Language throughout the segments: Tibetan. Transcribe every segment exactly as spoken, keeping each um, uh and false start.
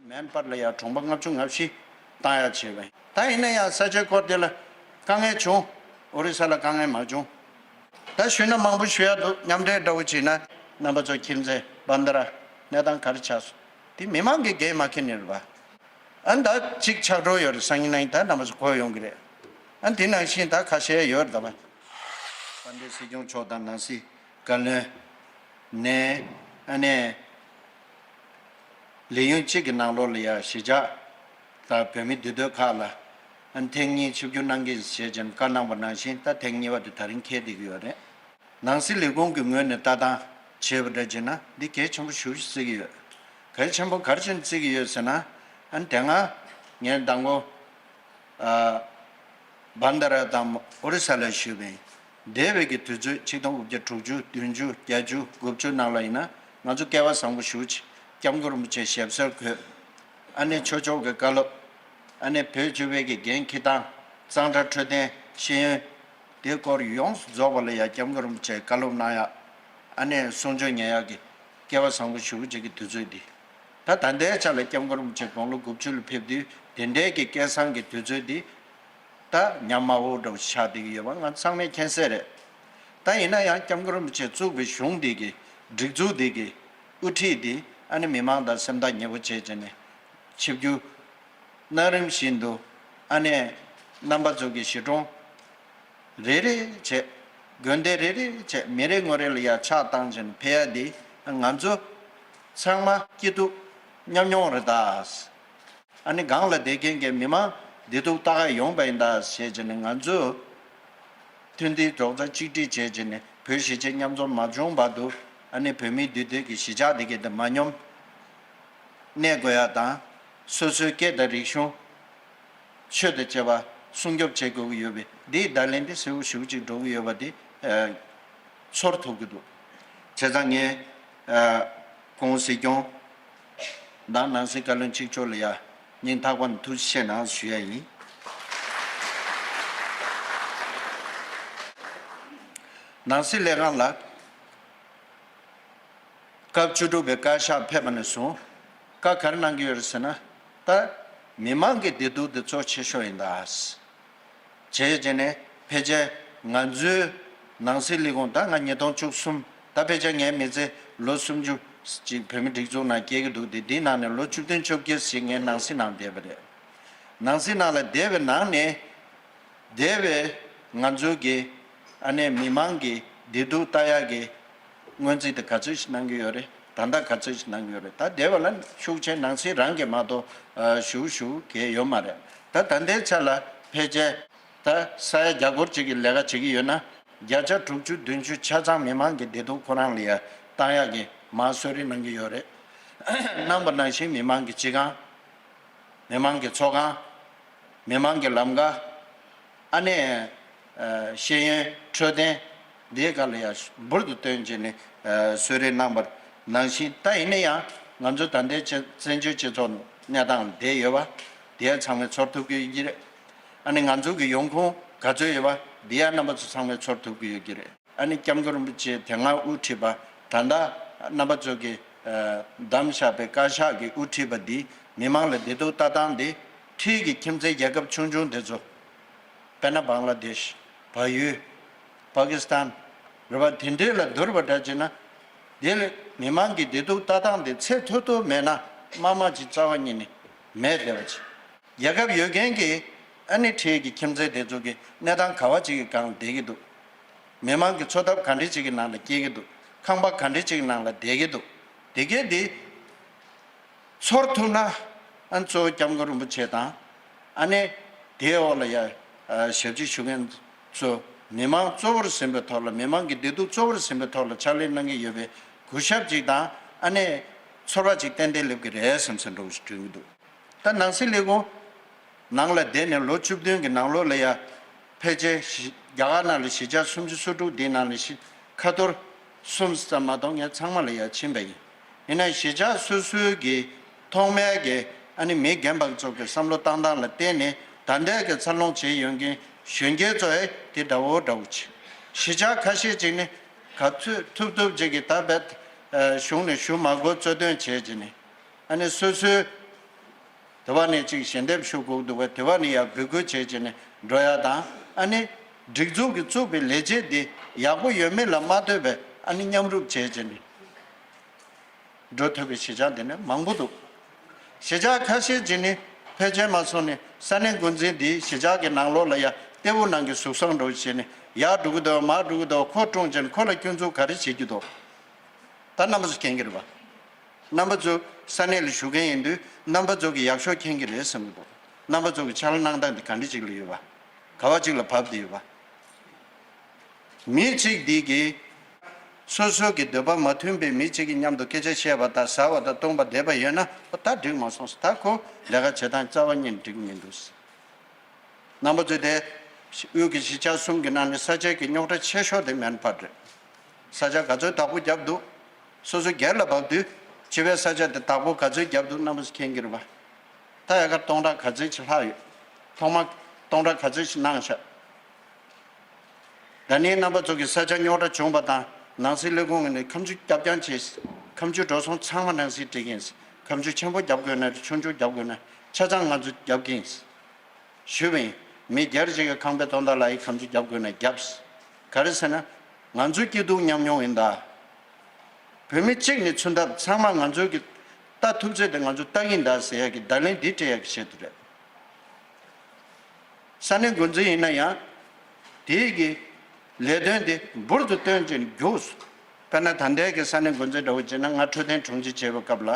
མན་པར་ལ་ཡང་གྲོང་པ་ལྔ་བཅུ་ང་བཞི་བཏང་ཡ་བྱས་པ་ཡིན། ད་ཡིན་ན་ཡང་ས་ཆའི་སྐོར་དེ་ལ་དཀའ་ངལ་བྱུང་། ཨོ་རི་ས་ལ་དཀའ་ངལ་མ་བྱུང་། ད་ཞུས་ན་མང་པོ་ཞུ་ཡ་འདུག་མཉམ་འབྲེལ་འདྲ་བོ་བྱས་ན་རྣམ་པ་ཚོ་ཁྱིམ་མཚེས་བན་དྷ་ར་གནས་སྟངས་ག་རེ་ཆགས་སོང་། དེ་མི་མང་གིས་འགན་མ་འཁྱེར་ནི་རེད་པ། ཨ་ནི་ད་གཅིག་ཆགས་འགྲོ་ཡོད་རེད། སང་ཉིན་གནངས་ཉིན་ད་རྣམ་པ་ཚོ་གོ་ཡོང་གི་རེད། ཨ་ནི་དེ་ནང་བཞིན་ད་ཁ་ཤས་ཡོད་རེད་ད་པ། དཔལ་ལྡན་སྲིད་སྐྱོང་མཆོག་དང་ནང་སྲིད་བཀའ་བློན་ནས་ཨ་ནི་ལས་ཡུན་གཅིག་གི་ནང་ལོགས་ལ་ཡ་གཞིས་ཆགས་དང་བོད་མི་འདུས་སྡོད་ཁག་ལ་ཨ་ནི་ཐེངས་གཉིས་ཆིབས་བསྒྱུར་གནང་གི་ཡིན་ཞེས་བྱས་ནས་བཀའ་གནང་བ་ནང་བཞིན་ད་ཐེངས་གཉིས་པ་དེ་ད་རིང་འཁེལ་བསྡད་ཀྱི་ཡོད་རེད། ནང་སྲིད་ལས་ཁུངས་ཀྱི་ངོས་ནས་ལྟ་སྟངས་བྱས་པ་འདྲ་བྱས་ན་འདི་གལ་ཆེན་པོ་ཞེ་པོ་ཅིག་བརྩི་གི་ཡོད། གལ་ཆེན་པོ་ག་རེ་བྱས་ནས་བརྩི་གི་ཡོད་ཟེར་ན། ཨ་ནི་དེ་སྔ་ངས་མདང་དགོང་ཨ་བན་དྷ་ར་དང་ཨོ་རི་ས་ལ་ཞུས་པ་ཡིན། འདས་པའི་གི་དུས་ཚོད་ཆིག་སྟོང་དགུ་བརྒྱ་དྲུག་ཅུ་བདུན་ཅུ་བརྒྱད་ཅུ་དགུ་བཅུ་ནང་ལ་ཡིན་ན་ང་ཚོ་སྐལ་བ་བཟང་པོ་ཞེ་པོ་ཅིག་སྐྱབས་མགོན་རིན་པོ་ཆེ་ཞབས་སོར་འཁོད། ཨ་ནེ་ཆོས་ཕྱོགས་ཀྱི་བཀའ་སློབ། ཨ་ནེ་བོད་སྤྱི་པའི་གི་འགན་འཁྱེར་སྟངས། གཙང་སྦྲ་འཕྲོད་བསྟེན་ཤེས་ཡོན། དེའི་སྐོར་ཡོངས་སུ་རྫོགས་པ་ལ་ཡང་སྐྱབས་མགོན་རིན་པོ་ཆེས་བཀའ་སློབ་གནང་ཡ། ཨ་ནེ་གསུང་ཆོས་ཉན་ཡག་གི་སྐལ་བ་བཟང་པོ་ཞེ་པོ་ཅིག་གི་དུས་ཚོད་འདི། ད་ད་ལྟའི་ཆ་ལ་སྐྱབས་མགོན་རིན་པོ་ཆེ་དགུང་ལོ་དགུ་བཅུ་ལ་ཕེབས་དུས་དེ་འདྲའི་གི་སྐལ་བཟང་གི་དུས་ཚོད་འདི་ད་ཉམས་དམའ་བོ་འདྲ་བོ་ཆགས་བསྡད་ཀྱི་ཡོད་པ་ང་ཚང་མས་མཁྱེན་གསལ་རེད། ད་ཡིན་ན་ཡང་སྐྱབས་མགོན་རིན་པོ་ཆེ་བཙུགས་པའི་གཞུང་འདི་གི་སྒྲིག་འཛུགས་འདི་གི་དབུ་ཁྲིད་འདི་ཨ་ནེ་མི་མང་དང་སེམས་ཐག་ཉེ་པོ་བྱས་བྱས་ནས་ཆིབས་བསྒྱུར་གནང་རིམ་བཞིན་དུ་ཨ་ནེ་རྣམ་པ་ཚོ་གི་གཞིས་གྲོང་རེ་རེ་བྱས། དགོན་སྡེ་རེ་རེ་བྱས། མི་རེ་ངོ་རེ་ལ་ཡར་ཕྱག་བཏང་བྱས་ནས་ཕེབས་ཡ་འདི་ང་ཚོ་ཚང་མ་སྐྱིད་སྡུག་མཉམ་མྱོང་རེད་ད། ཨ་ནི་སྒང་ལ་བསྡད་མཁན་གྱི་མི་མང་བདེ་སྡུག་ལྟ་ག་ཡོང་པ་ཡིན་ད་ཞེས་བྱས་ནས་ང་ཚོས་མཐུན་སྒྲིལ་རྡོག་རྩ་གཅིག་སྒྲིལ་བྱས་བྱས་ནས་བོད་གཞིས་བྱེས་མཉམ་འཛོམས་མ་བྱུང་བར་དུ་ཨ་ནི་བོད་མིའི་འདུས་སྡོད་ཀྱི་གཞིས་ཆགས་དེ་གའི་དེ་མ་ཉམས་གནས་དགོས་ཡ་དང་། སོ་སོའི་སྐད་དང་རིག་གཞུང་། ཆོས་དང་བཅས་པ་སྲུང་སྐྱོབ་བྱེད་དགོས་ཀྱི་ཡོད་པས་འདིའི་བརྡ་ལན་དེ་གསལ་པོ་ཞེ་པོ་ཅིག་འགྲོ་གི་ཡོད་པ་དེ་ཨ་ཚོར་ཐུབ་ཀྱི་འདུག་བྱས་ཙང་ངས་ཨ་སྐུ་ངོ་སྲིད་སྐྱོང་དང་ནང་སྲིད་བཀའ་བློན་གཅིག་ལྕོགས་ལ་ཡ་སྙིང་ཐག་པ་ནས་ཐུགས་རྗེ་ཆེ་གནང་ཞུ་ཡ་ཡིན། ནང་སྲིད་ལས་ཁང་ལ། སྐབས་བཅུ་དྲུག་པའི་བཀའ་ཤག་ཕེབས་པ་ནས་བཟུང་བཀའ་ག་རེ་གནང་གི་ཡོད་རེད་ཟེར་ན། ད་མི་མང་གི་བདེ་སྡུག་དེ་གཙོ་ཆེ་ཤོས་ཡིན་ད། བྱས་རྗེས་ནས་ཕལ་ཆེར་ང་ཚོའི་ནང་སྲིད་ལས་ཁུངས་ད་ང་ཉིས་སྟོང་བཅུ་གསུམ་ད་ཕལ་ཆེར་ངའི་མི་ཚེ་ལོ་སུམ་ཅུ་ཅིག་བོད་མི་སྒྲིག་འཛུགས་ནང་སྐྱེལ་གི་འདུག་སྟེ་འདིའི་ནང་ནས་ལོ་བཅུ་བདུན་བཅོ་བརྒྱད་ཞིག་ངའི་ནང་སྲིད་ནང་བསྡད་པ་རེད། ནང་སྲིད་ནང་ལ་བསྡད་པའི་ནང་ནས། འདས་པའི་ང་ཚོའི་གི་ཨ་ནེ་མི་མང་གི་བདེ་སྡུག་ལྟ་ཡག་གི་སྔོན་རྩིས་དེ་ག་ཚོད་ཞིག་གནང་གི་ཡོད་རེད། ད་ལྟ་ག་ཚོད་ཞིག་གནང་གི་ཡོད་རེད། ད་འདས་པ་ལ་ཤུགས་ཆེ་ནང་སྲིད་རང་གི་མ་གཏོགས་ཨ་ཞུ་ཞུ་གི་ཡོད་མ་རེད། ད་ད་ལྟའི་ཆ་ལ་ཕལ་ཆེར་ད་ས་ཡ་བརྒྱ་སྐོར་ཅིག་གི་ལས་ཀ་བྱེད་ཀྱི་ཡོད་ན་བརྒྱ་ཆ་དྲུག་ཅུ་བདུན་ཅུ་ཆ་ཚང་མི་མང་གི་བདེ་སྡུག་ཁོ་རང་ལ་ཡ་བཏང་ཡག་གི་མར་གསོལ་རས་གནང་གི་ཡོད་རེད། གནང་པ་ནང་བཞིན་མི་མང་གི་སྤྱི་ཁང་། མི་མང་གི་ཚོགས་ཁང་། མི་མང་གི་ལམ་ཀ། ཨ་ནེ་ཨ་ཤེས་ཡོན་འཕྲོད་བསྟེན་འདིའི་སྒང་ལ་ཡང་འབུར་དུ་བཏོན་བྱས་ནས་ཨ་གསོལ་རས་གནང་བ་ནང་བཞིན། ད་ཡིན་ན་ཡང་ང་ཚོ་ད་ལྟའི་སྤྱི་བཙན་བྱོལ་སྤྱི་ཚོགས་གནས་སྟངས་བསྡད་ཡོད་པ་དེ་ཡང་ཚང་མས་ཚོར་ཐུབ་ཀྱི་ཡོད་ཀྱི་རེད། ཨ་ནེ་ང་ཚོ་གི་ཡོང་ཁུངས་ག་ཚོད་ཡོད་པ་འདི་ཡང་རྣམ་པ་ཚོ་ཚང་མས་ཚོར་ཐུབ་ཀྱི་ཡོད་ཀྱི་རེད། ཨ་ནི་སྐྱབས་མགོན་རིན་པོ་ཆེ་དེ་སྔ་དབུ་ཁྲིད་པ་ད་ལྟ་རྣམ་པ་ཚོ་གིས་ཨ་བདམས་བཞག་པའི་བཀའ་ཤག་གི་དབུ་ཁྲིད་པ་འདིས་མི་མང་ལ་བདེ་སྡུག་ལྟ་སྟངས་འདི་འཁྲིས་ཀྱི་ཁྱིམ་མཚེས་རྒྱལ་ཁབ་ཆུང་ཆུང་དེ་ཚོ་དཔེར་ན་བང་ལ་དེཤ། བལ་ཡུལ། པ་ཀི་སི་ཐན། རེད་པ། དེ་འདྲས་ལ་བསྡུར་བ་འདྲ་བྱས་ན་དེ་ལ་མི་མང་གི་བདེ་སྡུག་ལྟ་སྟངས་དེ་ཚད་མཐོ་མཐོ་མེད་ན་དམའ་དམའ་ཅིག་རྩ་བ་ཉིད་ནས་མེད་བསྡད་པ་ཅིག་རྒྱལ་ཁབ་ཡོད་མཁན་གྱི་ཨ་ནི་འཁྲིས་ཀྱི་ཁྱིམ་མཚེས་དེ་ཚོ་གི་གནས་སྟངས་ག་བ་ཅིག་གི་སྒང་ལ་བསྡད་ཀྱི་འདུག་མི་མང་གི་འཚོ་ཐབས་ག་འདྲ་ཅིག་གི་ནང་ལ་སྐྱེལ་གྱི་འདུག་ཁང་པ་ག་འདྲ་ཅིག་གི་ནང་ལ་བསྡད་ཀྱི་འདུག་དེ་གས་དེ་ཚོར་ཐུབ་ན་ཨ་ནི་གཙོ་བོ་སྐྱབས་མགོན་རིན་པོ་ཆེ་དང་ཨ་ནི་དེའི་འོག་ལ་ཡ་ཞབས་ཕྱི་ཞུ་མཁན་ཚོ་མི་མང་གཙོ་བོར་ཟིན་པའི་ཐོག་ལ་མི་མང་གི་བདེ་སྡུག་གཙོ་བོར་ཟིན་པའི་ཐོག་ལ་ཕྱག་ལས་གནང་གི་ཡོད་པའི་གུས་ཞབས་ཅིག་དང་ཨ་ནི་ཚོར་བ་ཅིག་ཏན་ཏན་སླེབས་ཀྱི་རེད་བསམ་བསམ་འདྲ་བོ་ཞིག་དྲན་གྱི་འདུག་ད་ནང་སྲིད་ལས་ཁུངས་ནང་ལ་བསྡད་ནས་ལོ་བཅུ་བདུན་གྱི་ནང་ལོགས་ལ་ཡ་ཕལ་ཆེར་གཞི་རྒྱ་གར་ནང་ལ་གཞིས་ཆགས་སུམ་ཅུ་སོ་དྲུག་འདིའི་ནང་ལ་གཞི་ཁ་ཐོར་གསུམ་ཙམ་མ་གཏོགས་ངས་ཚང་མ་ལ་ཡ་ཕྱིན་པ་ཡིན། ཡིན་ནའི་གཞིས་ཆགས་སོ་སོའི་གི་ཐོག་མའི་གི་ཨ་ནི་མི་རྒན་པ་ཚོ་གི་བསམ་བློ་བཏང་སྟངས་ལ་བརྟེན་ནས་ད་ལྟའི་གི་འཚར་ལོངས་བྱེད་ཡོང་མཁན་གཞོན་སྐྱེས་ཚོ་ཨེ་དེ་འདྲ་བོ་འདྲ་བོ་ཅིག་གཞིས་ཆགས་ཁ་ཤས་ཅིག་ནི་ག་ཚོད་ཐུབ་ཐུབ་ཅིག་གི་ད་བད་གཞུང་ནས་ཞུ་མ་དགོས་གཙོ་དོན་བྱས་ཅིག་ནི། ཨ་ནི་སོ་སོའི་ དེ་བ་ནས་ཅིག་ཞལ་འདེབས་ཞུ་དགོས་འདུག་པས། དེ་བ་ནས་ཡར་འབོད་སྐུལ་བྱས་བྱས་ནས་འགྲོ་ཡ་དང་། ཨ་ནི་སྒྲིག་འཛུགས་ཀྱིས་བཙུགས་པའི་ལས་བྱེད་འདི་ཡག་པོ་ཡོད་མེད་ལ་མ་ལྟོས་པའི་ཨ་ནི་མཉམ་རུབ་བྱས་བྱས་ནས་འགྲོ་ཐུབ་པའི་གཞིས་ཆགས་འདི་ནི་མང་པོ་འདུག། གཞིས་ཆགས་ཁ་ཤས་ཅིག་ནི་ཕལ་ཆེར་མ་སོང་ནས་ས་གནས་འགོ་འཛིན་འདིའི་གཞིས་ཆགས་ཀྱི་ནང་ལོགས་ལ་ཡ་ལྟེ་བོ་ནང་གི་ཟུར་གསོག་འགྲོ་བྱས་ནས་ཡར་འགྲོ་གི་འདུག་མར་འགྲོ་གི་འདུག་ཁོ་བཀྲོངས་བྱས་ནས་ཁོ་ལ་སྐྱོན་འཛུགས་ག་རེ་བྱེད་ཀྱི་འདུག། ད་རྣམ་པ་ཚོ་མཁྱེན་གྱི་རེད་པ། རྣམ་པ་ཚོ་ས་གནས་ལ་བཞུགས་མཁན་ཡིན་དུས་རྣམ་པ་ཚོ་གི་ཡག་ཤོས་མཁྱེན་གྱི་རེད་བསམ་གྱི་འདུག། རྣམ་པ་ཚོ་གི་ཕྱག་ལས་གནང་སྟངས་དེ་ག་འདྲ་ཅིག་ལ་ཡོད་པ། ག་བ་ཅིག་ལ་བབས་བསྡད་ཡོད་པ། མི་གཅིག་འདི་གིས་སོ་སོ་གི་འདོད་པ་མ་མཐུན་པའི་མི་གཅིག་གི་མཉམ་དུ་སྐད་ཆ་བཤད་པ་དང་ཟ་བ་དང་བཏུང་བ་བསྡད་པ་ཡོད་ན། ཨོ་ད་འགྲིག་མ་སོང་། ད་ཁོ་ལས་ཀ་བྱེད་སྟངས་རྩ་བ་ཉིད་ནས་འགྲིག་མི་འདུག། རྣམ་པ་ཚོས་དེ་དབུས་ཀྱི་གཞིས་ཆགས་གསུམ་གྱི་ནང་ནས་ས་ཆའི་གི་རྙོག་དྲ་ཆེ་ཤོས་དེ་མན་ཕར་རེད། ས་ཆ་ག་ཚོད་བདག་པོ་བརྒྱབ་འདུག། སོ་སོ་སྒེར་ལ་བབས་དུས་སྤྱི་པའི་ས་ཆ་དེ་བདག་པོ་ག་ཚོད་བརྒྱབ་འདུག། རྣམ་པ་ཚོ་མཁྱེན་གྱི་རེད་པ། ད་ཡ་གར་སྟོང་ཕྲག་ག་ཚོད་ཅིག་ལྷག་ཡོད། ཐོག་མ་སྟོང་ཕྲག་ག་ཚོད་ཅིག་གནང་ཤག། ད་ནི་རྣམ་པ་ཚོ་གི་ས་ཆ་རྙོག་དྲ་བྱུང་བ་དང་། ནང་སྲིད་ལས་ཁུངས་ནས་ཁ་མཆུ་རྒྱབ་རྐྱང་བྱས། ཁ་མཆུ་འགྲོ་སོང་ཚང་མ་ནང་སྲིད་སྤྲད་ཀྱི་ཡིན། ཁ་མཆུ་ཆེན་པོ་རྒྱབ་དགོས་ན་ཆུང་ཆུང་རྒྱབ་དགོས་ན་ཆ་ཚང་ང་ཚོ་རྒྱབ་ཀྱི་ཡིན་ཞུས་པ་ཡིན། མི་བརྒྱ་ཅིག་གི་ཁང་པའི་དོན་དག་ལ་ཡི་ཁ་མཆུ་རྒྱབ་དགོས་ན་རྒྱབ། ག་རེ་ཟེར་ན། ང་ཚོའི་སྐྱིད་སྡུག་མཉམ་མྱོང་ཡིན་ད། བོད་མི་གཅིག་ནས་ཚུན་ཐབས་ཚང་མ་ང་ཚོའི་གི་ལྟ་ཐུབ་ཚད་དེ་ང་ཚོ་ལྟ་གིན་གདའ་ཟེར་ཡ་གི་བརྡ་ལན་འདི་སྤྲད་ཡ་གི་ཆེད་དུ་རེད། ས་གནས་འགོ་འཛིན་ཡིན་ན་ཡང་དེའི་གི་ལས་དོན་དེ་འབུར་དུ་བཏོན་ཅིང་རྒྱུགས། དཔེར་ན་ད་ལྟའི་གི་ས་གནས་འགོ་འཛིན་འདྲ་བོ་བྱས་ན། ང་འཕྲོད་བསྟེན་དྲུང་ཆེ་བྱས་པའི་སྐབས་ལ་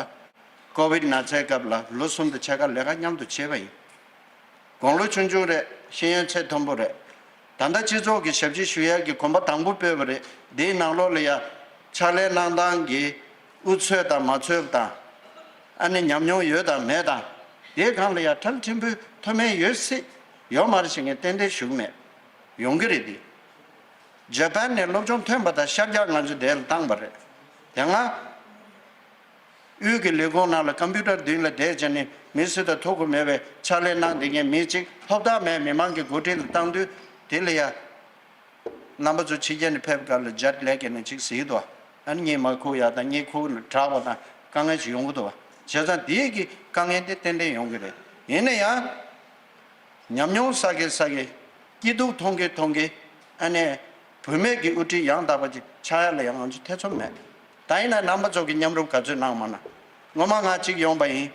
ཀོ་བིད་ན་ཚའི་སྐབས་ལ་ལོ་གསུམ་དུ་ཕྱེད་ཀ་ལས་ཀ་མཉམ་དུ་བྱས་པ་ཡིན། དགུང་ལོ་ཆུང་ཆུང་རེད། ཤེས་ཡོན་ཚད་མཐོན་པོ་རེད། ད་ལྟ་སྤྱི་ཚོགས་ཀྱི་ཞབས་ཕྱི་ཞུ་ཡས་ཀྱི་གོམ་པ་དང་པོ་སྤོས་པ་རེད། འདིའི་ནང་ལོགས་ལ་ཡ་ཕྱག་ལས་གནང་སྟངས་ཀྱི་འུ་ཚོད་དང་མ་ཚོད་དང་། ཨ་ནི་ཉམས་མྱོང་ཡོད་དང་མེད་དང་། དེའི་སྒང་ལ་ཡ་ཁྲལ་ཕྲན་བུ་མཐོ་དམན་ཡོད་སྲིད། ཡོད་མ་རེད་ཞེས་ངས་ཏན་ཏན་ཞུ་གི་མེད། ཡོང་གི་རེད་དེ། ཇ་པན་ནས་སློབ་སྦྱོང་ཐོན་པ་དང་ཤར་རྒྱག་ང་ཚོས་དེ་ལ་བཏང་པ་རེད། དེ་སྔ་དབུས་ཀྱི་ལས་ཁུངས་ནང་ལ་ཀམ་པུ་ཊར་མདུན་ལ་བསྡད་བྱས་ནས་མི་སུ་དང་ཐུག་གི་མེད་པའི་ཕྱག་ལས་གནང་བསྡད་མཁན་མི་གཅིག་ལྷོ་བདག་མེད་མི་མང་གི་འགོ་ཁྲིད་ལ་བཏང་དུས། དེ་ལ་ཡ། རྣམ་པ་ཚོ་ཕྱི་རྒྱལ་ནས་ཕེབས་སྐབས་ལ་ཇེཊ་ལེག་ཡིན་ན་ཅིག་གཟིགས་འདུག། ཨ་ནི་གཉིད་མ་ཁུག་ཡ་དང་གཉིད་ཁུག་ན་དྲག་པ་དང་དཀའ་ངལ་ཞིག་ཡོང་གི་འདུག། བྱས་ཙང་དེའི་གི་དཀའ་ངལ་དེ་ཏན་ཏན་ཡོང་གི་རེད། ཡིན་ན་ཡང་། ཉམས་མྱོང་བསགས་གིན་བསགས་གིན། སྐྱིད་སྡུག་མཐོང་གིན་མཐོང་གིན། ཨ་ནི། བུད་མེད་ཀྱི་དབུ་ཁྲིད་ཡང་དག་པ་ཅིག་ཆགས་ཡ་ལ་ཡང་ང་ཚོ་ཐེ་ཚོམ་མེད། ད་ཡིན་ན་རྣམ་པ་ཚོ་གི་མཉམ་རུབ་ག་ཚོད་གནང་མ་གནང་། སྔོན་མ་ང་གཅིག་ཡོང་པ་ཡིན།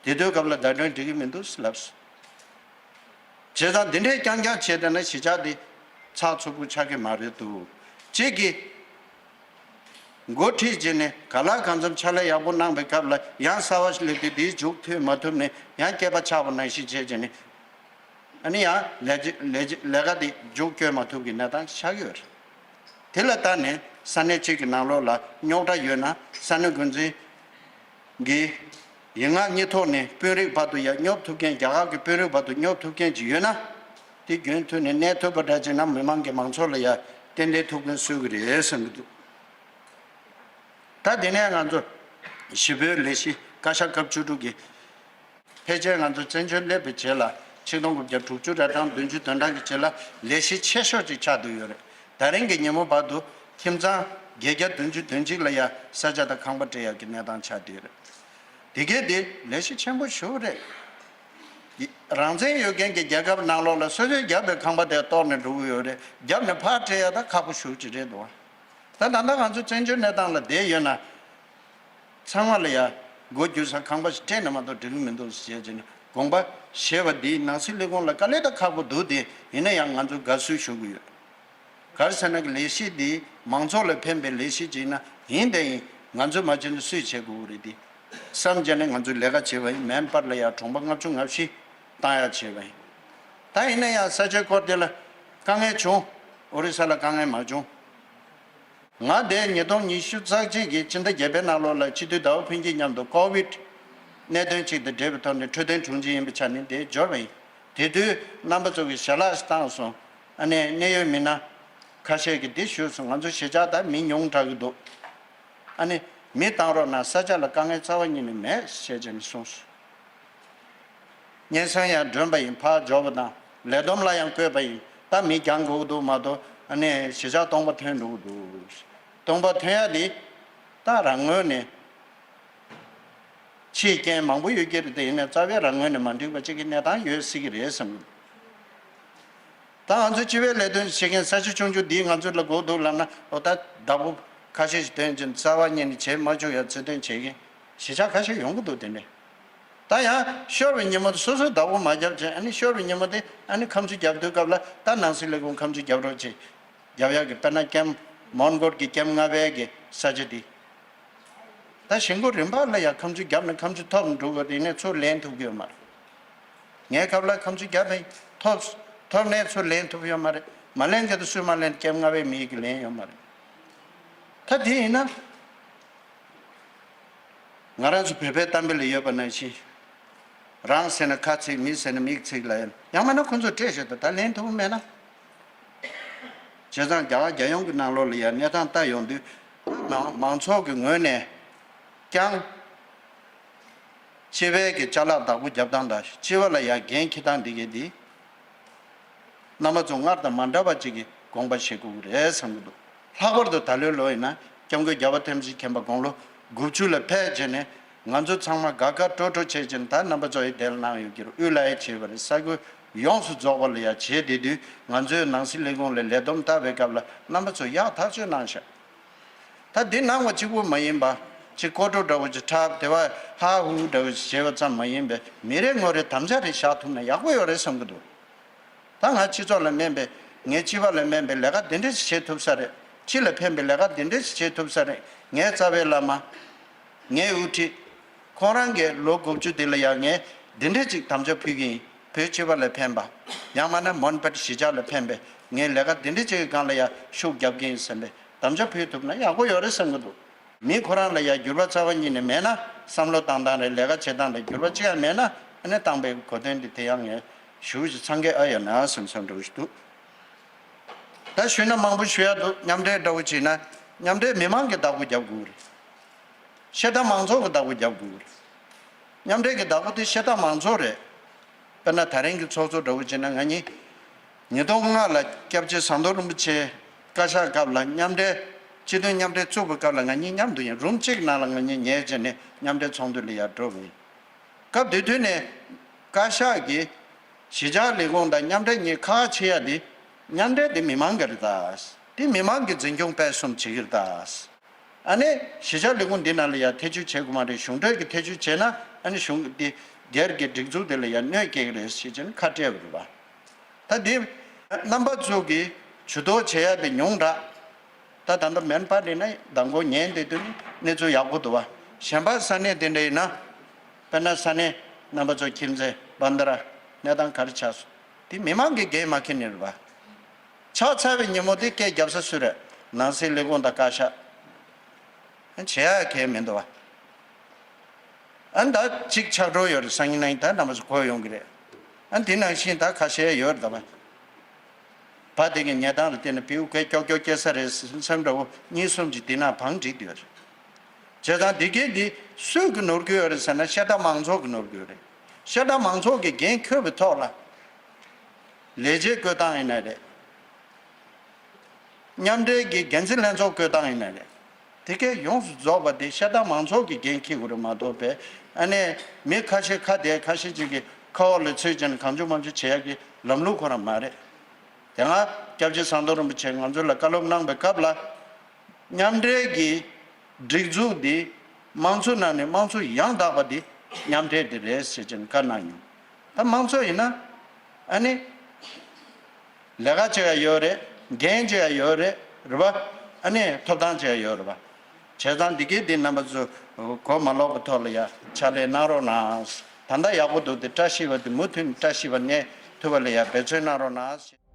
དེ་དུས་སྐབས་ལ་བརྡ་དོན་འགྲིག་གི་མི་འདུག་ལབ་སོང་། བྱས་ཙང་འདི་འདྲའི་རྐྱང་རྐྱང་བྱས་བསྡད་ན་གཞིས་ཆགས་འདི་ཚགས་ཚུད་པོ་ཆགས་ཀྱི་མ་རེད་འདུག། གཅིག་གིས་འགོ་ཁྲིད་བྱས་ནས་ག་ལ་གང་འཚམ་ཕྱག་ལས་ཡག་པོ་གནང་བའི་སྐབས་ལ་ཡང་གསར་བ་ཞིག་སླེབས་དུས་དེའི་མཇུག་མཐུད་མ་ཐུབ་ནས་ཡང་སྐྱེས་པ་ཆགས་པ་ནང་བཞིན་བྱས་བྱས་ནས། ཨ་ནི་ཡང་ལས་བྱེད་ལས་བྱེད་ལས་ཀ་དེ་མཇུག་སྐྱོལ་མ་ཐུབ་ཀྱི་གནས་སྟངས་ཆགས་ཀྱི་ཡོད་རེད། དེ་ལ་ལྟ་ནས་ས་གནས་གཅིག་གི་ནང་ལོགས་ལ་རྙོག་དྲ་ཡོད་ན། ས་གནས་འགོ་འཛིན་གྱིས་ཡིག་ངག་གཉིས་ཐོག་ནས་དཔོན་རིགས་བར་དུ་ཡར་སྙོབ་ཐུབ་མཁན། རྒྱ་གར་གྱི་དཔོན་རིགས་བར་དུ་སྙོབ་ཐུབ་མཁན་ཅིག་ཡོད་ན། དེ་རྒྱུན་མཐུད་ནས་གནས་ཐུབ་པ་འདྲ་ཅིག་ན་མི་མང་གི་མང་ཚོགས་ལ་ཡར་ཏན་ཏན་ཐུགས་ཕན་གསོས་ཀྱི་རེད་བསམ་གྱི་འདུག། ད་དེ་ནས་ང་ཚོ་གཞིས་སྤོའི་ལས་གཞི་བཀའ་ཤག་སྐབས་བཅུ་དྲུག་གི་ཕལ་ཆེར་ང་ཚོ་བཙན་བྱོལ་སླེབས་པའི་རྗེས་ལ་ཆིག་སྟོང་དགུ་བརྒྱ་དྲུག་ཅུ་རེ་གྲངས་བདུན་ཅུ་དོན་གྲངས་ཀྱི་རྗེས་ལ་ལས་གཞི་ཆེ་ཤོས་ཅིག་ཆགས་བསྡད་ཡོད་རེད། ད་རིང་གི་ཉིན་མོ་བར་དུ་ཁྱིམ་ཚང་བརྒྱད་བརྒྱ་བདུན་ཅུ་དོན་གཅིག་ལ་ཡ་ས་ཆ་དང་ཁང་པ་སྤྲད་ཡག་གི་གནས་སྟངས་ཆགས་བསྡད་ཡོད་རེད། དེ་གས་དེ་ལས་གཞི་ཆེན་པོ་ཞེ་པོ་རེད། རང་བཙན་ཡོད་མཁན་གྱི་རྒྱལ་ཁབ་ནང་ལོགས་ལ་སོ་སོས་བརྒྱབ་པའི་ཁང་པ་དེ་གཏོར་ནས་འགྲོ་གི་ཡོད་རེད། བརྒྱབ་ནས་ཕར་སྤྲད་ཡ་ད་ཁག་པོ་ཞེ་པོ་ཅིག་རེད་འདུག། ད་ད་ལྟ་ང་ཚོ་བཙན་བྱོལ་གནས་སྟངས་ལ་བསྡད་ཡོད་ན། ཚང་མ་ལ་ཡ་སྒོ་རྒྱུ་ས་ཁང་པ་ཞིག་སྤྲད་ན་མ་གཏོགས་འགྲིག་གི་མི་འདུག་ཟེར་བྱས་ནས་དགོངས་པ་བཞེས་པ་འདིས་ནང་སྲིད་ལས་ཁུངས་ལ་དཀའ་ལས་ད་ཁག་པོ་འདུག་སྟེ། ཡིན་ན་ཡང་ང་ཚོས་དགའ་བསུ་ཞུ་གི་ཡོད། ག་རེ་ཟེར་ན་གི་ལས་གཞི་འདི་མང་ཚོགས་ལ་ཕན་པའི་ལས་གཞི་ཅིག་ཡིན་ན་ཡིན་དེ་ཡིན། ང་ཚོས་མ་བྱས་ན་སུས་བྱེད་དགོས་རེད་དེ། བསམ་བྱས་ནས་ང་ཚོས་ལས་ཀ་བྱས་པ་ཡིན། མན་པར་ལ་ཡ་གྲོང་པ་ལྔ་བཅུ་ང་བཞི་བཏང་ཡ་བྱས་པ་ཡིན། ད་ཡིན་ན་ཡང་ས་ཆའི་སྐོར་དེ་ལ་དཀའ་ངལ་བྱུང་། ཨོ་རི་ས་ལ་དཀའ་ངལ་མ་བྱུང་། ང་དེ་ཉིས་སྟོང་ཉི་ཤུ་རྩ་གཅིག་གི་ཕྱི་ཟླ་བརྒྱད་པའི་ནང་ལོགས་ལ་སྤྱི་འཐུས་ཟླ་བ་ཕུན་སྐྱིད་མཉམ་དུ་ཀོ་བིད་གནད་དོན་གཅིག་དང་འབྲེལ་བའི་ཐོག་ནས་འཕྲོད་བསྟེན་དྲུང་ཆེ་ཡིན་པའི་ཆ་ནས་དེ་འབྱོར་བ་ཡིན། དེ་དུས་རྣམ་པ་ཚོ་གིས་ཞལ་ལག་ཞིག་བཏང་སོང་། ཨ་ནི་གནད་ཡོད་མི་སྣ་ཁ་ཤས་ཀྱིས་འདི་ཞུས་སོང་། ང་ཚོ་གཞིས་ཆགས་ད་མི་ཉུང་དྲགས་ཀྱི་འདུག། ཨ་ནི་མི་བཏང་རོགས་གནང་། ས་ཆ་ལ་དཀའ་ངལ་རྩ་བ་ཉིད་ནས་མེད་ཞེས་བྱས་ནས་གསུངས་སོང་། སྙན་སེང་ཡང་སྒྲོན་པ་ཡིན། ཕར་འབྱོར་བ་དང་ལས་བསྡོམས་ལ་ཡང་བཀོད་པ་ཡིན། ད་མི་རྒྱང་དགོས་ཀྱི་འདུག་མ་གཏོགས། ཨ་ནི་གཞིས་ཆགས་སྟོང་པ་ཐོན་འགྲོ་གི་འདུག། སྟོང་པ་ཐོན་ཡ་དེ་ད་རང་ངོས་ནས་ ཆེའི་རྐྱེན་མང་པོ་ཡོད་ཀྱི་རེད་དེ། ཡིན་ནའི་རྩ་བའི་རང་ངོས་ནས་མ་འགྲིག་པ་གཅིག་གི་གནས་སྟངས་ཡོད་སྲིད་ཀྱི་རེད་བསམ་གྱི་འདུག་ད་ང་ཚོ་སྤྱི་པའི་ལས་དོན་བྱེད་མཁན་ས་ཆ་ཆུང་ཆུང་འདིས་ང་ཚོ་ལ་དགོས་འདུག་ལབ་ན། འོ་ད་བདག་པོ་ཁ་ཤས་ཤིག་ཐོན་ཅིང་རྩ་བ་ཉིད་ནས་བྱེད་མ་བཅུག་ཡ་རྩོད་དོན་བྱེད་མཁན་གཞིས་ཆགས་ཁ་ཤས་ཡོང་གི་འདུག་དེ་འདྲས། ད་ཡང་ཤོར་བའི་ཉིན་མོ་དེ་སོ་སོས་བདག་པོ་མ་བརྒྱབ་ཅིང་། ཨ་ནི་ཤོར་བའི་ཉིན་མོ་དེ་ཨ་ནི་ཁ་མཆུ་རྒྱབ་དུས་སྐབས་ལ། ད་ནང་སྲིད་ལས་ཁུངས་ཁ་མཆུ་རྒྱབ་རོགས་བྱེད། རྒྱབ་ཡག་གི། དཔེར་ན་ཀེམ་མོན་གྷོར་གྱི་ཀེམ་ལྔ་པའི་གི་ས་ཆ་འདི། ད་གཞིས་འགོ་རིམ་པ་ལ་ཡ་ཁ་མཆུ་བརྒྱབ་ནས་ཁ་མཆུ་ཐོབ་འགྲོ་དགོས། དེ་ནས་ཚུར་ལེན་ཐུབ་ཀྱི་ཡོད་མ་རེད། ངའི་སྐབས་ལ་ཁ་མཆུ་བརྒྱབ་ནས་ཐོབ། ཐོབ་ནས་ཚུར་ལེན་ཐུབ་ཡོད་མ་རེད། མ་ལེན་མཁན་དེ་སུས་མ་ལེན། ཀེམ་ལྔ་པའི་མི་ཡིས་ཀྱིས་ལེན་ཡོད་མ་རེད། ད་དེ་ཡིན་ན། ང་རང་ཚོ་བོད་པའི་གཏམ་དཔེ་ལ་ཡོད་པ་ནང་བཞིན། རང་ཟེར་ན་ཁ་ཚིག་མི་ཟེར་ན་མིག་ཚིག་ལབ་ཡ། ཡང་མིན་ན་ཁོ་ཚོས་སྤྲད་བཞག་ད་ད་ལེན་ཐུབ་མེད་ན། བྱས་ཙང་རྒྱ་གར་རྒྱལ་ཡོངས་ཀྱི་ནང་ལོགས་ལ་ཡ་གནས་སྟངས་ལྟ་ཡོང་དུས། མང་མང་ཚོགས་ཀྱི་ངོས་ནས་ཀྱང་སྤྱི་པའི་གི་ཅ་ལག་བདག་པོ་རྒྱབ་སྟངས་དང་། སྤྱི་པ་ལ་ཡ་འགན་འཁྱེར་སྟངས་འདི་གས་འདི། རྣམ་པ་ཚོ་སྔར་དང་མ་འདྲ་བ་ཅིག་གི་དགོངས་པ་བཞེས་དགོས་ཀྱི་རེད་བསམ་གྱི་འདུག་ལྷག་པར་དུ་ད་ལོའི་ལོ་ཡིན་ན་སྐྱབས་མགོན་རྒྱལ་བ་ཐམས་ཅད་མཁྱེན་པ་དགུང་ལོ་དགུ་བཅུ་ལ་ཕེབས་བྱས་ནས། ང་ཚོ་ཚང་མ་དགའ་དགའ་སྤྲོ་སྤྲོ་བྱས་བྱས་ནས། ད་རྣམ་པ་ཚོ་ཡི་དེ་ལ་གནང་ཡོད་ཀྱི་རེད། དབུས་ལ་ཡ་བྱས་པ་རེད། ས་ཁུལ་ཡོངས་སུ་རྫོགས་པ་ལ་ཡ་བྱས་བསྡད་དུས། ང་ཚོའི་ནང་སྲིད་ལས་ཁུངས་ལ་ལས་བསྡོམས་བཏབ་པའི་སྐབས་ལ་རྣམ་པ་ཚོ་ཡག་ཐག་ཆོད་གནང་ཤག་ད་འདི་གནང་བ་གཅིག་པུ་མ་ཡིན་པ། ཅིག་སྐོར་བྲོ་འདྲ་བོ་ཅིག་འཁྲབ། དེ་བ་ཧ་ཧུ་འདྲ་བོ་ཅིག་བྱས་པ་ཙམ་མ་ཡིན་པའི། མི་རེ་ངོ་རེ་དམ་བཅའ་རེ་བཞག་ཐུབ་ན་ཡག་པོ་ཡོད་རེད་བསམ་གྱི་འདུག་ད་ང་སྤྱི་ཚོགས་ལ་སྨན་པའི། ངའི་སྤྱི་པ་ལ་སྨན་པའི་ལས་ཀ་འདི་འདྲ་ཞིག་བྱེད་ཐུབ་ས་རེད། སྤྱི་ལ་ཕན་པའི་ལས་ཀ་འདི་འདྲ་ཞིག་བྱེད་ཐུབ་ས་རེད། ངའི་རྩ་བའི་བླ་མ། ངའི་དབུ་ཁྲིད། ཁོང་རང་གིས་ལོ་དགུ་བཅུ་འདི་ལ་ཡང་ངས་འདི་འདྲ་ཅིག་དམ་བཅའ་ཕུལ་གྱི་ཡིན། བོད་སྤྱི་པ་ལ་ཕན་པ། ཡང་མིན་ན་མོན་བོད་གཞིས་ཆགས་ལ་ཕན་པའི་ངའི་ལས་ཀ་འདི་འདྲ་ཅིག་གི་སྒང་ལ་ཡང་ཤུགས་རྒྱབ་ཀྱི་ཡིན་བསམ་པའི་དམ་བཅའ་ཕུལ་ཐུབ་ན་ཡག་པོ་ཡོད་རེད་བསམ་གྱི་འདུག་མི་ཁོ་རང་ལ་ཡང་འགྱུར་བ་རྩ་བ་ཉིད་ནས་མེད་ན། བསམ་བློ་བཏང་སྟངས་རེད། ལས་ཀ་བྱེད་སྟངས་ལ་འགྱུར་བ་ཅི་ཡང་མེད་ན། ཨ་ནི་བཏང་པའི་གོ་དོན་འདི་དེ་ཡང་ངས་ཞུ་ཞིག་འཚང་ཁ་ཨ་ཡོད་ན་བསམ་བསམ་འདྲ་བོ་ཞིག་འདུག་ད་ཞུས་ན་མང་པོ་ཞུ་ཡ་འདུག་མཉམ་འབྲེལ་འདྲ་བོ་བྱས་ན། མཉམ་འབྲེལ་མི་མང་གི་བདག་པོ་རྒྱབ་དགོས་རེད། ཤ་སྟག་མང་ཚོགས་ཀྱི་བདག་པོ་རྒྱབ་དགོས་རེད། མཉམ་འབྲེལ་གྱི་བདག་པོ་དེ་ཤ་སྟག་མང་ཚོགས་རེད། དཔེར་ན་ད་རིང་གི་ཚོགས་གཙོ་འདྲ་བོ་བྱས་ན། ང་གཉིས་ཉིས་སྟོང་ལྔ་ལ་སྐྱབས་རྗེ་ཟམ་གདོང་རིན་པོ་ཆེ་བཀའ་ཤག་སྐབས་ལ་མཉམ་འབྲེལ། སྤྱི་མཐུན་མཉམ་འབྲེལ་བཙུགས་པའི་སྐབས་ལ་ང་གཉིས་མཉམ་དུ་ཡིན། རུམ་གཅིག་ནང་ལ་ང་གཉིས་ཉལ་བྱས་ནས་མཉམ་འབྲེལ་ཚོགས་འདུ་ལ་ཡར་འགྲོ་བ་ཡིན། སྐབས་དེ་དུས་ནས་བཀའ་ཤག་གིས་གཞིས་ཆགས་ལས་ཁུངས་དང་མཉམ་འབྲེལ་གཉིས་ཁག་ཆེ་ཡ་དེ། མཉམ་འབྲེལ་དེ་མི་མང་གི་རེད་ད། དེ་མི་མང་གི་འཛིན་སྐྱོང་སྤེལ་གསུམ་བྱེད་ཀྱི་རེད་ད། ཨ་ནི་གཞིས་ཆགས་ལས་ཁུངས་འདི་ནང་ལ་ཡ་ཐེ་བྱུས་བྱེད་དགོས་མ་རེད། གཞུང་འབྲེལ་གྱི་ཐེ་བྱུས་བྱས་ན། ཨ་ནི་གཞུང་འདི་སྒེར་གྱི་སྒྲིག་འཛུགས་དེ་ལ་ཡ་གནོད་སྐྱེལ་གྱི་རེད་ཞེས་བྱས་ནས་ཁ་སྤྲད་པ་རེད་པ། ད་འདི་རྣམ་པ་ཚོ་གིས་ཇུས་གཏོགས་བྱེད་ཡ་དེ་ཉུང་དྲགས། ད་ད་ལྟ་མེན་པ་རེད་ན་མདང་དགོང་ཉན་བསྡད་དུས་གནས་ཚུལ་ཡག་པོ་འདུག་བ། གཞན་པ་ས་གནས་དེ་འདྲ་ཡིན་ན། དཔེར་ན་ས་གནས་རྣམ་པ་ཚོ་ཁྱིམ་མཚེས་བན་དྷ་ར་གནས་སྟངས་ག་རེ་ཆགས་སོང་། དེ་མི་མང་གིས་འགན་མ་འཁྱེར་ནི་རེད་བ། ཆགས་ཚར་བའི་ཉིན་མོ་དེ་སྐད་རྒྱབ་ས་སུ་རེད། ནང་སྲིད་ལས་ཁུངས་དང་བཀའ་ཤག་བྱེད་ཡ་གལ་མི་འདུག་བ། ཨ་ནི་ད་གཅིག་ཆགས་འགྲོ་ཡོད་རེད། སང་ཉིན་གནངས་ཉིན་ད་རྣམ་པ་ཚོ་གོ་ཡོང་གི་རེད། ཨ་ནི་དེ་ནང་བཞིན་ད་ཁ་ཤས་ཡོད་རེད་ད་བ། བ་དེ་གི་ཉལ་སྟངས་ལ་བལྟས་ན་བེའུ་སྐད་ཀྱོག་ཀྱོག་སྐྱེ་ས་རེད་བསམ་འདྲ་བོ་གཉིས་གསུམ་ཅིག་དེ་ན་བང་བསྒྲིགས་བསྡད་ཡོད་རེད། བྱས་ཙང་འདི་གས་འདི་སུས་ཀྱི་ནོར་གྱི་ཡོད་རེད་ཟེར་ན། ཤ་སྟག་མང་ཚོགས་ཀྱི་ནོར་གྱི་ཡོད་རེད། ཤ་སྟག་མང་ཚོགས་ཀྱི་འགན་འཁྱེར་བའི་ཐོག་ལ། ལས་བྱེད་བསྐོས་སྟངས་ཡིན་ན་རེད། མཉམ་འབྲེལ་གྱི་འགན་འཛིན་ལྷན་ཚོགས་བསྐོས་སྟངས་ཡིན་ན་རེད། དེ་གས་ཡོངས་སུ་རྫོགས་པ་དེ་ཤ་སྟག་མང་ཚོགས་ཀྱི་འགན་འཁྱེར་དགོས་རེད་མ་གཏོགས་པས། ཨ་ནི་མི་ཁ་ཤས་ཁ་བདེ་ཁ་ཤས་ཅིག་གི་ཁ་འོག་ལ་ཚུད་ཅིང་གང་བྱུང་མང་བྱུང་བྱེད་ཡག་གི་ལམ་ལུགས་ཁོ་རང་མ་རེད། དེ་སྔ་སྐྱབས་རྗེ་ཟམ་གདོང་རིན་པོ་ཆེས་ང་ཚོ་ལ་བཀའ་སློབ་གནང་བའི་སྐབས་ལ། མཉམ་འབྲེལ་གྱི་སྒྲིག་འཛུགས་འདི་དམངས་གཙོ་ནང་ནས་དམངས་གཙོ་ཡང་དག་པ་འདི་མཉམ་འབྲེལ་འདི་རེད་ཟེར་ཅིང་བཀའ་གནང་མྱོང་། ད་དམངས་གཙོ་ཡིན་ན་ཨ་ནི་ལས་ཀ་བྱེད་ཡ་ཡོད་རེད། འགན་བྱེད་ཡ་ཡོད་རེད། རེད་པ། ཨ་ནི་ཐོབ་ཐང་བྱེད་ཡ་ཡོད་རེད་པ། བྱས་ཙང་འདི་གའི་འདི་རྣམ་པ་ཚོ་གོ་མ་ལོག་པའི་ཐོག་ལ་ཡ་ཕྱག་ལས་གནང་རོགས་གནང་། ད་ལྟ་ཡག་པོ་འདུག་དེ་བཀྲ་ཤིས་པ་དེ་མུ་མཐུད་ནས་བཀྲ་ཤིས་པ་གནས་ཐུབ་པ་ལ་ཡ་འབད་བརྩོན་གནང་རོགས་གནང་།